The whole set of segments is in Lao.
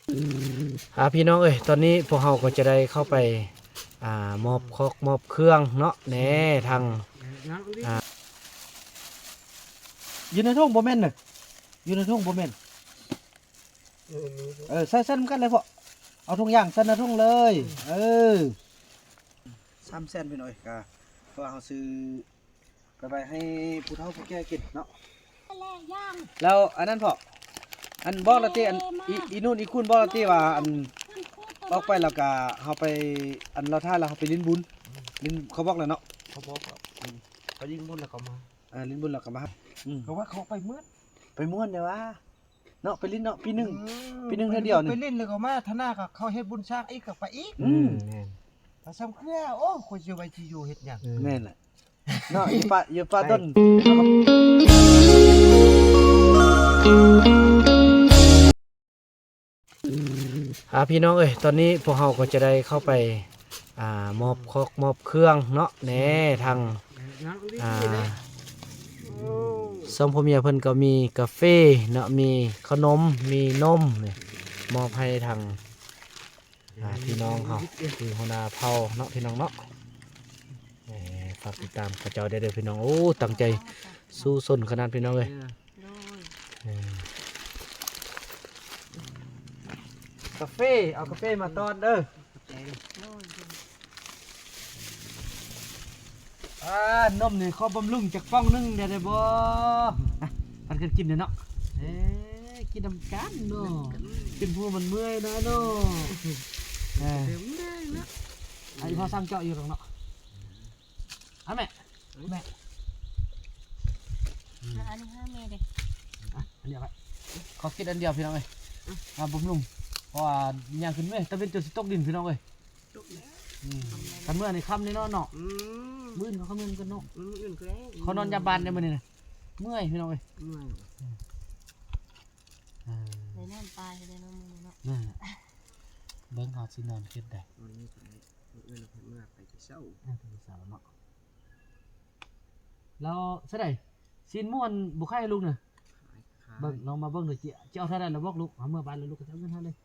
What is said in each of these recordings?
ອ່າ ພີ່ນ້ອງເອີຍ ຕອນນີ້ພວກເຮົາກໍຈະໄດ້ເຂົ້າໄປ ອ່າ ມອບຄອກມອບເຄື່ອງເນາະ ແນ່ ທາງ ອ່າ ຢູ່ໃນຖົງບໍ່ແມ່ນນະ ຢູ່ໃນຖົງບໍ່ແມ່ນ ເອີ ໃສ່ ໃສ່ນຳກັນເລີຍພໍ່ ເອົາຖົງຢາງໃສ່ໃນຖົງເລີຍ ເອີ ສາມແສນ ພີ່ນ້ອງເອີຍ ກະເພາະວ່າເຮົາຊື້ ໄປໄວ້ໃຫ້ຜູ້ເຖົ້າຜູ້ແກ່ກິນເນາະ ແລ້ວອັນນັ້ນພໍ່ ອັນບອກລະຕິ ອັນ ອີ ອີນູນອີຄູນບອກລະຕິວ່າ ອັນ ອອກໄປແລ້ວກະເຮົາໄປ ອັນລາວຖ້າແລ້ວເຮົາໄປຫຼິ້ນບຸນ ຫຼິ້ນ ເຂົາບອກແລ້ວເນາະ ເຂົາບອກແລ້ວ ອືມ ເຂົາຫຼິ້ນບຸນແລ້ວກໍມາ ເອີ ຫຼິ້ນບຸນແລ້ວກໍມາ ອືມ ເພາະວ່າເຂົາໄປມ່ວນ ໄປມ່ວນແດ່ວ່າ ເນາະ ໄປຫຼິ້ນເນາະ ປີໜຶ່ງ ອືມ ປີໜຶ່ງເທື່ອດຽວນີ້ ໄປຫຼິ້ນແລ້ວກໍມາ ທະນາກໍເຂົາເຮັດບຸນສ້າງອີກກໍໄປອີກ ອືມ ແມ່ນ ໄປຊຳເຄືອ ໂອ້ ຂ້ອຍຊິໄວ້ຊິຢູ່ເຮັດຫຍັງ ອືມ ແມ່ນແຫຼະ ເນາະ ຢູ່ປ່າ ຢູ່ປ່າດົນ ອ່າ ພີ່ນ້ອງເອີຍ ຕອນນີ້ພວກເຮົາກໍຈະໄດ້ເຂົ້າໄປ ອ່າ ມອບຄອກມອບເຄື່ອງເນາະ ແນ່ ທາງ ອ່າ ສອງຜົວເມຍເພິ່ນກໍມີກາເຟເນາະ ມີຂະໜົມ ມີນົມ ນີ້ ມອບໃຫ້ທາງ ອ່າ ພີ່ນ້ອງເຮົາ ຄືຫົວໜ້າເຜົ່າເນາະ ພີ່ນ້ອງເນາະ ເອີ ຝາກຕິດຕາມເຂົາເຈົ້າໄດ້ເດີພີ່ນ້ອງ ໂອ້ ຕັ້ງໃຈສູ້ຊົນຂະໜາດ ພີ່ນ້ອງເອີຍ ໂດຍ ເອີ ກາເຟ ເອົາກາເຟມາຕ້ອນເດີ ໂດຍ ອ່າ ນົມນີ້ຂໍບຳລຸງຈັກປ່ອງໜຶ່ງໄດ້ ໄດ້ບໍ່? ອ່ະ ພັນກັນກິນເນາະ ເອີ ກິນນຳກັນເນາະ ກິນຜູ້ມັນເມື່ອຍນະເນາະ ເອີ ເດີມເລີຍເນາະ ອັນນີ້ພໍສັ່ງເຈາະຢູ່ດອກເນາະ ອ່ະແມ່ ແມ່ ອ່ະ ອັນນີ້ໃຫ້ແມ່ເດ້ ອ່ະ ອັນນີ້ເອົາໄວ້ ຂໍກິນອັນດຽວພີ່ນ້ອງເອີຍ ອ່ະ ບຳລຸງ ເພາະວ່າຍ່າງຂຶ້ນເມື່ອຍ ຕາເວັນຈົນຊິຕົກດິນພີ່ນ້ອງເອີຍ ອືມ ຄັນເມື່ອນີ້ຄ່ຳແນ່ນອນເນາະ ອືມ ມື້ອື່ນເຂົາເມືອນກັນເນາະ ອືມ ມື້ອື່ນກໍໄດ້ ເຂົານອນຍາມບ້ານໄດ້ມື້ນີ້ນະ ເມື່ອຍພີ່ນ້ອງເອີຍ ເມື່ອຍ ເອີ ໄດ້ນອນຕາຍໄດ້ເນາະມື້ນີ້ເນາະ ນັ້ນແຫຼະ ເບິ່ງເຮົາຊິນອນເຮັດໃດ ມື້ອື່ນເພິ່ນເມືອໄປແຕ່ເຊົ້າ ເອີ ແຕ່ເຊົ້າເນາະ ແລ້ວຊະໃດ ຊີ້ນໝູອັນບໍ່ຂາຍໃຫ້ລູກນະ ຂາຍ ຂາຍ ເບິ່ງ ລອງມາເບິ່ງດູ ຈະ ຈະເອົາເທົ່າໃດລະບອກລູກ ເອົາເມືອບ້ານແລ້ວລູກກໍຈະເອົາເງິນໃຫ້ເລີຍ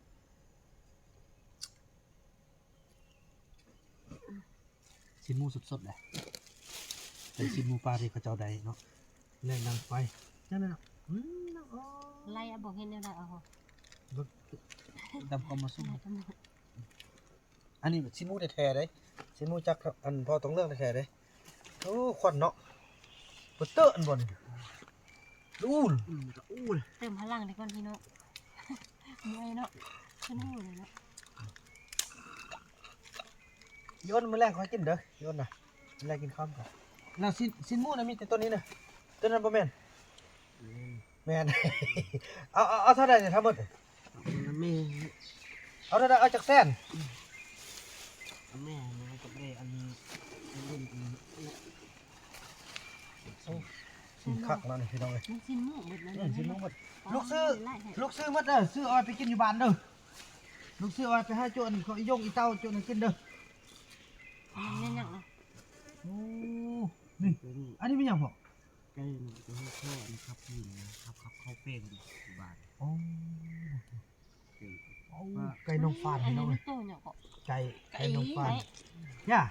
ຊີ້ນໝູສົດໆເດ້ ເປັນຊີ້ນໝູປ່າທີ່ເຂົາເຈົ້າໄດ້ເນາະ ແລະໜັງໄຟ ຈັ່ງນັ້ນເນາະ ອືມ ໄລ່ເອົາ ບໍ່ເຫັນແນວໃດເອົາ ເບິ່ງ ດຳຄວາມມາສຸມ ອັນນີ້ຊີ້ນໝູແທ້ໆເດ້ ຊີ້ນໝູຈາກ ອັນ ພໍ່ຕອງເລື່ອງແທ້ໆເດ້ ໂອ້ ຄວັນເນາະ ບໍ່ເຕີອັນບໍ່ນີ້ ອູ້ນ ອືມ ອູ້ນ ເຕີມພະລັງໄດ້ກ່ອນພີ່ນ້ອງ ເມື່ອຍເນາະ ຂຶ້ນຫູເລີຍເນາະ ອີອ້ນ ມື້ແລງຄ່ອຍກິນເດີ ອີອ້ນນະ ມື້ແລງກິນຂ້າວກ່ອນ ແລ້ວຊີ້ນ ຊີ້ນໝູນະມີແຕ່ຕົວນີ້ນະ ຕົວນັ້ນບໍ່ແມ່ນ ແມ່ນ ແມ່ນ ເອົາ ເອົາ ເອົາເທົ່າໃດນີ້ທັງໝົດ ແມ່ ເອົາເທົ່າໃດ ເອົາຈັກແສນ ແມ່ ແມ່ກັບແມ່ ອັນ ອັນ ອັນ ໂອ້ ຊີ້ນຄັກແລ້ວນີ້ພີ່ນ້ອງເອີຍ ມັນຊີ້ນໝູເບິດແລ້ວ ອືມ ຊີ້ນໝູເບິດ ລູກຊື້ ລູກຊື້ໝົດເດີ ຊື້ເອົາໄປກິນຢູ່ບ້ານເດີ ລູກຊື້ເອົາໄປໃຫ້ໂຈນ ເຂົາອີຢົງອີເຕົ້າໂຈນກິນເດີ ມັນແມ່ນຫຍັງນະ ໂອ້ ນີ້ ອັນນີ້ແມ່ນຫຍັງພໍ່? ໄກ່ມັນຈະໃຫ້ພໍ່ອັນຂັບຢູ່ນະ ຂັບ ຂັບເຂົ້າແປ້ງຢູ່ບ້ານ ໂອ້ ໂອ້ ໄກ່ນ້ອງຟານ ເອີ ພີ່ນ້ອງເອີຍ ໂຕຫຍັງເກາະ ໄກ່ ໄກ່ ໄກ່ນ້ອງຟານ ໄກ່ ຢ່າ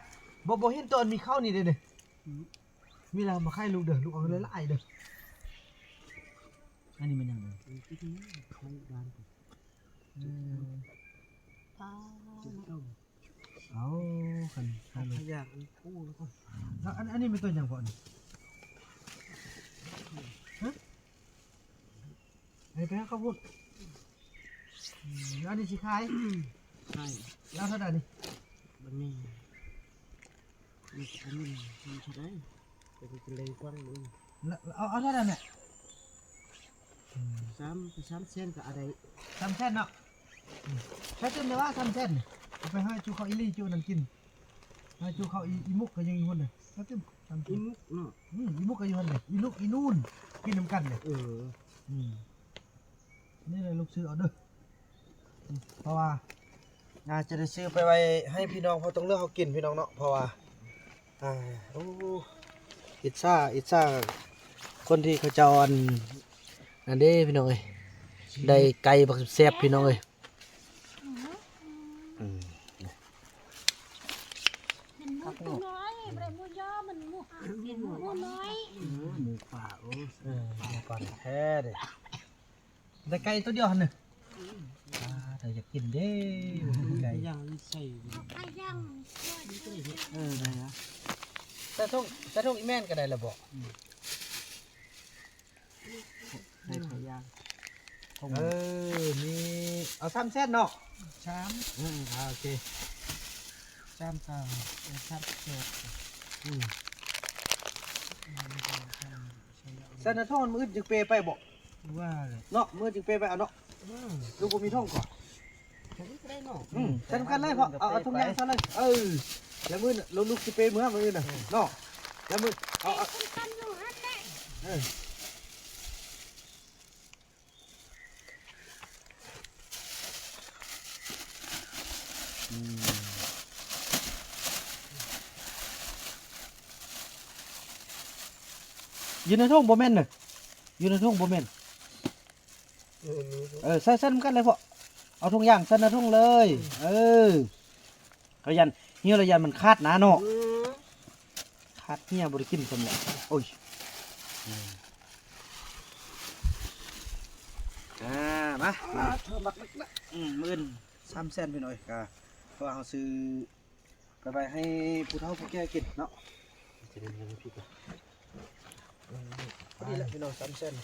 ບໍ່ ບໍ່ເຫັນໂຕອັນມີເຂົ້ານີ້ເດ້ ອືມ ມີແລ້ວມາຂາຍລູກເດີ ລູກເອົາຫຼາຍໆເດີ ອັນນີ້ແມ່ນຫຍັງເດີ ເຂົ້າບ້ານ ເອີ ປາ ເອົາ ຄັນ ຄັນ ຂະຫຍາກອັນຄູ່ແລ້ວກໍ ແລ້ວອັນ ອັນນີ້ແມ່ນຕົ້ນຫຍັງພໍ່ນີ້? ຮະ? ອັນນີ້ໄປຫາເຂົ້າໂພດ ອືມ ແລ້ວອັນນີ້ຊິຂາຍ? ຂາຍ ແລ້ວເທົ່າໃດນີ້? ບັດນີ້ ນີ້ ອັນນີ້ເທົ່າໃດ? ເປັນເລີຍຟັງເບິ່ງ ແລ້ວ ເອົາ ເອົາເທົ່າໃດແມ່? ອືມ ສາມ ສາມແສນກໍເອົາໄດ້ ສາມແສນເນາະ ອືມ ໃຊ້ຕື່ມໄດ້ວ່າ ສາມແສນ ເອົາໄປໃຫ້ຈູເຂົ້າອີ່ຫຼີ ຈູນັ້ນກິນ ໃຫ້ຈູເຂົ້າອີ່ ອີ່ມຸກກໍຍັງຢູ່ຫັ້ນເດ້ ໃຊ້ຕື່ມ ສາມແສນ ອີ່ມຸກເນາະ ອືມ ອີ່ມຸກກໍຢູ່ຫັ້ນເດ້ ອີ່ລຸກ ອີ່ນູນ ກິນນຳກັນເດ້ ເອີ ອືມ ນີ້ແຫຼະລູກຊື້ອອເດີ ເພາະວ່າ ອາດຈະໄດ້ຊື້ໄປໄວ້ໃຫ້ພີ່ນ້ອງເຜົ່າຕົງເຫຼືອເຮົາກິນພີ່ນ້ອງເນາະ ເພາະວ່າ ອ່າ ໂອ້ ອິດສາ ອິດສາຄົນທີ່ເຂົາເຈົ້າ ອັນ ອັນເດ້ພີ່ນ້ອງເອີຍ ໄດ້ໄກ່ບັກແຊບໆ ພີ່ນ້ອງເອີຍ ອືມ ມັນໝູຕົວນ້ອຍ ບໍ່ໄດ້ໝູຢໍ ມັນໝູ ໝູນ້ອຍ ເອີ ໝູປ່າ ໂອ້ ເອີ ໝູປ່າແທ້ເດ້. ໄດ້ໄກ່ຕົວດຽວຫັ້ນນະ ອືມ ອ່າ ຖ້າຢາກກິນເດ້ ໄກ່ ໄກ່ຍ່າງໃສ່ ເອົາໄກ່ຍ່າງ ເອີ ໄດ້ນະ ໃສ່ຖົງ ໃສ່ຖົງອີ່ແມ່ນກໍໄດ້ລະບໍ? ອືມ ໃສ່ໄກ່ຍ່າງ ເອີ ມີ ເອົາສາມແສນເນາະ ສາມ ອືມ ອ່າ ໂອເຄ ສາມເກົ້າ ເອີ ສາມແປດ ອືມ ໃສ່ໜ້າທ້ອງມື້ອື່ນຈຶ່ງເປໄປບໍ? ວ່າແຫຼະເນາະ ມື້ອື່ນຈຶ່ງເປໄປເອົາເນາະ ອືມ ລູກບໍ່ມີຖົງກໍ ໃສ່ນຳກັນເລີຍພໍ່ ເອົາ ເອົາຖົງຍ່າງໃສ່ເລີຍ ເອີ ແລ້ວມື້ລູກຊິເປເມືອມື້ອື່ນນະ ເອີ ເນາະ ແລ້ວມື້ ເອົາ ເອົາ ເອີ ອືມ ຢູ່ໃນຖົງບໍ່ແມ່ນນະ ຢູ່ໃນຖົງບໍ່ແມ່ນ ເອີ ໃສ່ ໃສ່ນຳກັນເລີຍພໍ່ ເອົາຖົງຍ່າງໃສ່ໃນຖົງເລີຍ ອືມ ເອີ ລະຢ້ານ ຫິ້ວລະຢ້ານມັນຂາດນະເນາະ ອືມ ຂາດເຮຍ ບໍ່ໄດ້ກິນຊ້ຳແຫຼະ ໂອ້ຍ ອືມ ອ່າ ມາ ອ່າ ເທີບັກເລັກນະ ອືມ ມື້ອື່ນສາມແສນ ພີ່ນ້ອງ ກະ ເພາະວ່າເຮົາຊື້ ໄປໄວ້ໃຫ້ຜູ້ເຖົ້າຜູ້ແກ່ກິນເນາະ ຈະໄດ້ເງິນໃຫ້ພີ່ກະ ພໍດີແຫຼະພີ່ນ້ອງ ສາມແສນ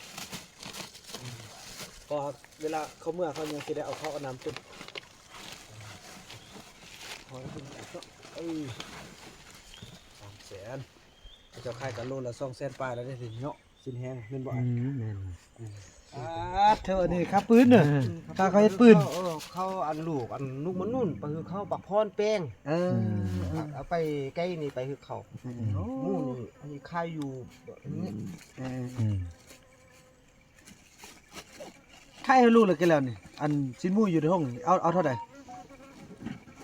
ອືມ ເພາະເວລາເຂົາເມືອເຂົາຍັງຊິໄດ້ເອົາເຂົ້າເອົານ້ຳກິນ ພໍກິນເນາະ ເອີ ສາມແສນ ເຂົາເຈົ້າຂາຍກັນໂລລະສອງແສນປາຍແລ້ວເດ້ເນາະ. ຊິນແຮງແມ່ນບໍ່? ອືມ ແມ່ນ ອືມ ອ່າ ເທີ ອັນນີ້ຄ່າປືນເດີ ເອີ ຄ່າເຂົາເຮັດປືນ ເອີ ເຂົາອັນລູກອັນນຸກມະນຸນໄປຄືເຂົາບັກພອນແປງ ເອີ ເອົາໄປໄກນີ້ໄປຄືເຂົາ ອືມ ໝູ່ນີ້ອັນນີ້ຂາຍຢູ່ນີ້ ອືມ ອືມ ຂາຍໃຫ້ລູກແລ້ວ ແກ່ແລ້ວນີ້ ອັນຊີ້ນໝູຢູ່ໃນຫ້ອງນີ້ ເອົາ ເອົາເທົ່າໃດ?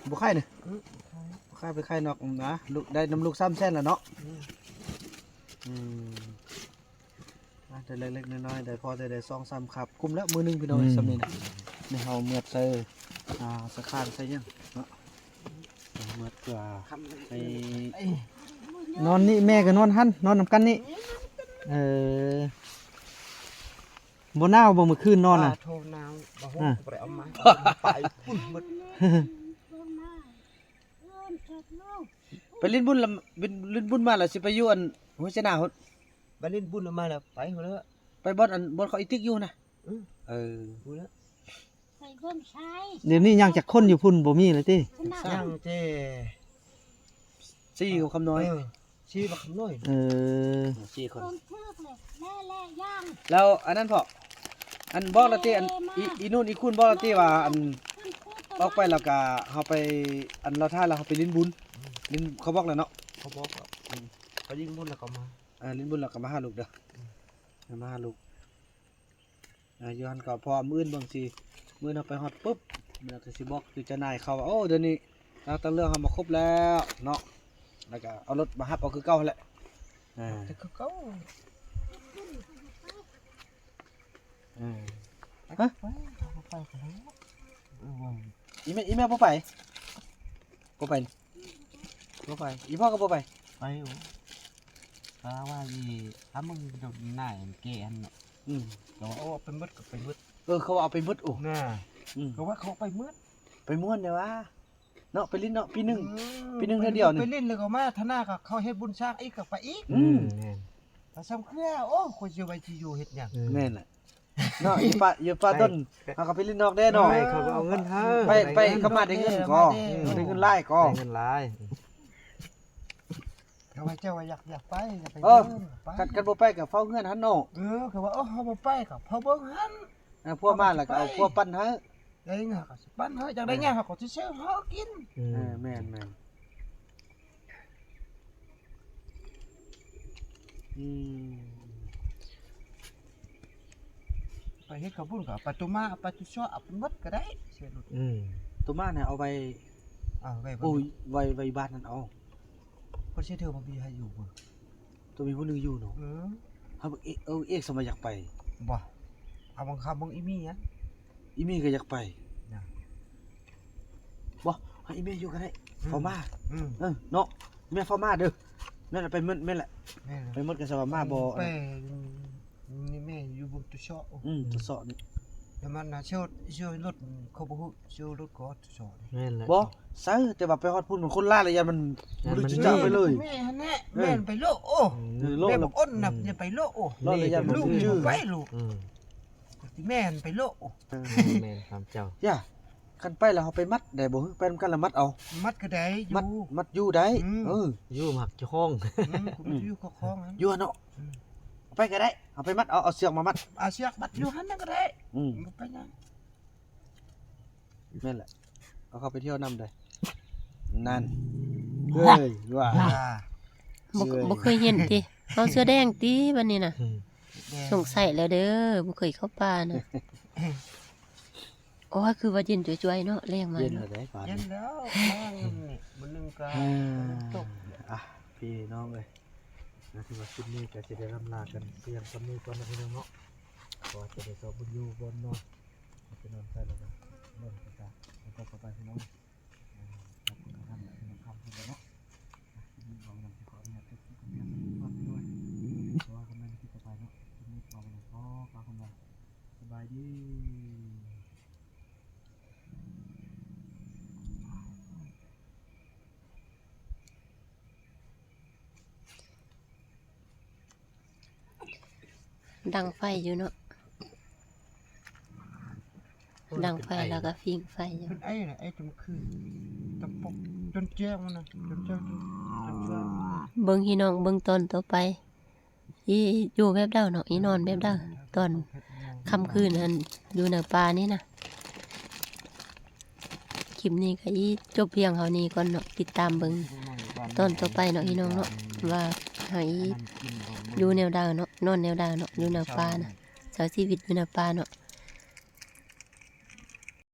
ບໍ່ຂາຍນີ້ ອືມ ບໍ່ຂາຍ ໄປຂາຍນອກນະ ລູກ ໄດ້ນຳລູກສາມແສນແລ້ວເນາະ ອືມ ອືມ ອ່າ ໄດ້ເລັກໆນ້ອຍໆ ໄດ້ພໍໄດ້ ໄດ້ສອງສາມຄາບ ຄຸ້ມແລ້ວມື້ໜຶ່ງພີ່ນ້ອງ ອືມ ສ່ຳນີ້ນະ ນີ້ເຮົາເມືອດໃສ່ ອ່າ ສະຄານໃສ່ຫຍັງເນາະ ເມືອດເພື່ອໃຫ້ນອນນີ້ ແມ່ກໍນອນຫັ້ນ ນອນນຳກັນນີ້ ເອີ ບໍ່ໜາວບໍ່ມື້ຄືນນອນນະ? ໂທ ໜາວ ບໍ່ຮູ້ ອ່າ ບໍ່ໄດ້ເອົາມາ ໄປພຸ້ນໝົດ ໄປຫຼິ້ນບຸນລະ ຫຼິ້ນ ຫຼິ້ນບຸນມາລະຊິໄປຢູ່ອັນຫ້ວຍຊະນາພຸ້ນ ໄປຫຼິ້ນບຸນມາແລ້ວໄປພຸ້ນແຫຼະ ໄປບ່ອນອັນ ບ່ອນເຂົາອີຕິກຢູ່ນະ ອືມ ເອີ ພຸ້ນແຫຼະ ໄປເບິ່ງຊາຍ ດຽວນີ້ຍັງຈັກຄົນຢູ່ພຸ້ນ ບໍ່ມີແລ້ວຕິ? ຍັງແຕ່ສີ່ກັບຄຳນ້ອຍ ເອີ ສີ່ບັກຄຳນ້ອຍ ເອີ ສີ່ຄົນ ແລ້ວອັນນັ້ນພໍ່ ອັນບອກລະຕິ ອັນ ອີ ອີນູນອີຄູນບອກລະຕິວ່າ ອັນ ອອກໄປແລ້ວກະເຮົາໄປ ອັນລາວທ້າຍແລ້ວເຮົາໄປຫຼິ້ນບຸນ ຫຼິ້ນ ເຂົາບອກແລ້ວເນາະ ເຂົາບອກແລ້ວ ອືມ ໄປຫຼິ້ນບຸນແລ້ວກໍມາ ອ່າ ຫຼິ້ນບຸນແລ້ວກໍມາຫາລູກເດີ ອືມ ມາຫາລູກ ອ່າ ຢູ່ຫັ້ນກໍ ເພາະວ່າມື້ອື່ນເບິ່ງຊິ ມື້ອື່ນເຮົາໄປຮອດປຶບ ແລ້ວກໍຊິບອກຢູ່ເຈົ້ານາຍເຂົາວ່າ ໂອ້ ດຽວນີ້ນັກຕ່າງເລື່ອງເຮົາມາຄົບແລ້ວເນາະ ແລ້ວກໍເອົາລົດມາຮັບເອົາຄືເກົ່າຫັ້ນແຫຼະ ອ່າ ຄືເກົ່າ ເອີ ຮະ ໄປ ໄປ ໄປ ອີ່ແມ່ ອີ່ແມ່ບໍ່ໄປ ບໍ່ໄປ ບໍ່ໄປ ອີ່ພໍ່ກໍບໍ່ໄປ ໄປຢູ່ ກະວ່າອີ ອາ ມຶງນາຍແກ່ຫັ້ນເນາະ ອືມ ກະວ່າ ໂອ້ ເອົາໄປໝົດ ກະໄປໝົດ ເອີ ເຂົາວ່າເອົາໄປໝົດ ໂອ້ ນະ ອືມ ກະວ່າເຂົາໄປໝົດ ໄປມ່ວນແດ່ວ່າ ເນາະ ໄປຫຼິ້ນເນາະ ປີໜຶ່ງ ອືມ ປີໜຶ່ງເທື່ອດຽວນີ້ ໄປຫຼິ້ນແລ້ວກໍມາ ທະນາກໍເຂົາເຮັດບຸນສ້າງອີກກໍໄປອີກ ອືມ ແມ່ນ ແລ້ວຊ່ຳເຄືອ ໂອ້ ຂ້ອຍຊິໄວ້ຊິຢູ່ເຮັດຫຍັງ ແມ່ນແຫຼະ ເນາະ ຢູ່ປ່າ ຢູ່ປ່າດົນ ເຮົາກໍໄປຫຼິ້ນນອກແດ່ເນາະ ເຂົາກໍເອົາເງິນໃຫ້ ໄປ ໄປກໍມາໄດ້ເງິນກໍ ໄດ້ເງິນຫຼາຍກໍ ໄດ້ເງິນຫຼາຍ ເຂົາວ່າເຈົ້າວ່າຢາກ ຢາກໄປ ຢາກໄປ ເອີ ເບິ່ງ ໄປ ຄັນ ຄັນບໍ່ໄປກໍເຝົ້າເຮືອນຫັ້ນເນາະ ເອີ ເຂົາວ່າ ໂອ້ ເຮົາບໍ່ໄປກໍເຝົ້າເບິ່ງຫັ້ນ ເອີ ຜົວມາແລ້ວກໍເອົາຜົວປັ່ນໃຫ້ ໄດ້ຫຍັງເຮົາກໍຊິປັ່ນໃຫ້ ຢາກໄດ້ຫຍັງເຮົາກໍຊິຊື້ໃຫ້ເຮົາກິນ ອືມ ເອີ ແມ່ນໆ ອືມ ໄປເຮັດເຂົ້າປຸ້ນກໍເອົາໄປ ໂຕມາ ເອົາໄປ ໂຕຊໍ ເອົາໄປໝົດກໍໄດ້ ເສຍຫຼຸດ ອືມ ໂຕມານະເອົາໄວ້ ເອົາໄວ້ ໂອ້ຍ ໄວ້ ໄວ້ບ້ານນັ້ນເອົາ ເພິ່ນຊິເທີມາມີໃຫ້ຢູ່ບໍ່? ຕ້ອງມີຜູ້ໜຶ່ງຢູ່ເນາະ ເອີ ເຮົາເອກ ເອີ ເອກສະມາຢາກໄປ ບໍ່ ເອົາບັງຄັບເບິ່ງອີ່ມີຫຍັງ ອີ່ມີກໍຢາກໄປນະ ບໍ່ ໃຫ້ອີ່ແມ່ຢູ່ກໍໄດ້ ອືມ ເຝົ້າມາ ອືມ ເອີ ເນາະ ແມ່ເຝົ້າມາເດີ ແມ່ນລະ ໄປໝົດ ແມ່ນລະ ແມ່ນລະ ໄປໝົດກໍສະວ່າມາບໍ່ ໄປ ນີ້ແມ່ຢູ່ເບິ່ງຕົວເຊາະ ອືມ ຕົວເຊາະນີ້ ແຕ່ມັນນະ ເຊາະ ເຊາະລົດ ເຂົາບໍ່ຮູ້ ເຊາະລົດກໍຕົວເຊາະນີ້ ແມ່ນລະ ບໍ່ ໃຊ່ ແຕ່ວ່າໄປຮອດພຸ້ນມັນຄົນຫຼາຍລະ ຢ້ານມັນ ຢ້ານມັນ ບໍ່ຮູ້ຈັກໄປເລີຍ ແມ່ຫັ້ນແຫຼະ ເອີ ແມ່ນໄປໂລະ ໂອ້ ເອີ ໂລະ ແມ່ບັກອ້ນນະ ອືມ ຢ່າໄປໂລະ ໂອ້ ໂລະລະຢ້ານບໍ່ຖືກ ໄປລູກ ອືມ ແມ່ນໄປໂລະ ເອີ ແມ່ນຄວາມເຈົ້າ ຢ່າ ຄັນໄປແລ້ວເຮົາໄປມັດໄດ້ບໍ່? ໄປນຳກັນລະມັດເອົາ ມັດກໍໄດ້ ມັດຢູ່ ມັດຢູ່ໄດ້ ອືມ ເອີ ຢູ່ມັກເຈົ້າຂອງ ອືມ ຢູ່ຂອງຫັ້ນ ຢູ່ຫັ້ນເນາະ ອືມ ໄປກໍໄດ້ ເຮົາໄປມັດເອົາ ເອົາເຊືອກມາມັດ ເອົາເຊືອກມັດຢູ່ຫັ້ນນະກໍໄດ້ ອືມ ບໍ່ເປັນຫຍັງ ແມ່ນແຫຼະ ເອົາເຂົ້າໄປທ່ຽວນຳເດີ ນັ້ນ ເອີຍ ວ່າ ອ່າ ບໍ່ ເອີຍ ບໍ່ເຄີຍເຫັນຕິ ເອົາເສື້ອແດງຕິບັດນີ້ນະ ອືມ ສົງໄສແລ້ວເດີ ບໍ່ເຄີຍເຂົ້າປ່ານະ ໂອ້ຍ ຄືວ່າເຢັນຈວຍໆເນາະ ແລງມາ ເຢັນແລ້ວເດ້ ເຢັນແລ້ວ ມື້ໜຶ່ງກໍ ອ່າ ຕົກ ອ່ະ ພີ່ນ້ອງເອີຍ ນະ ຖືວ່າຄລິບນີ້ກໍຊິໄດ້ລ່ຳລາກັນພຽງສ່ຳນີ້ກ່ອນເນາະ ພີ່ນ້ອງເນາະ ກໍຈະໄດ້ຊອບບຸນຢູ່ບ່ອນນອນ ໄປນອນໃສ່ແລ້ວກໍນອນໄປຊະ ແລ້ວກໍໄປ ພີ່ນ້ອງ ຂອບຄຸນທ່ານ ພີ່ນ້ອງ ຄ່ຳເພິ່ນເນາະ ຄລິບນີ້ເຮົານຳຊິຂໍອະນຸຍາດຈົບຄລິບພຽງເທົ່ານີ້ກ່ອນ ພີ່ນ້ອງ ເພາະວ່າກັນໃໝ່ໃນຄລິບຕໍ່ໄປເນາະ ຄລິບນີ້ຂໍ ຂໍ ຂໍ ຂໍ ຂໍ ສະບາຍດີ. ດັງໄຟຢູ່ເນາະ ດັງໄຟແລ້ວກໍຟິງໄຟຢູ່ ເພິ່ນໄອນະ ໄອຈົນຄືນ ຕະປົກ ຈົນແຈ້ງມັນນະ ຈົນແຈ້ງ ຈົນແຈ້ງ ເບິ່ງພີ່ນ້ອງ ເບິ່ງຕອນຕໍ່ໄປ. ອີ່ຢູ່ແບບໃດເນາະ ອີ່ນອນແບບໃດ ຕອນຄ່ຳຄືນຫັ້ນ ຢູ່ໃນປ່ານີ້ນະ ຄລິບນີ້ກໍອີ່ຈົບພຽງເທົ່ານີ້ກ່ອນເນາະ ຕິດຕາມເບິ່ງຕອນຕໍ່ໄປເນາະ ພີ່ນ້ອງເນາະ ວ່າເຮົາອີ່ຢູ່ແນວໃດເນາະ ນອນແນວໃດເນາະ ຢູ່ໃນປ່ານະ ໃຊ້ຊີວິດຢູ່ໃນປ່າເນາະ.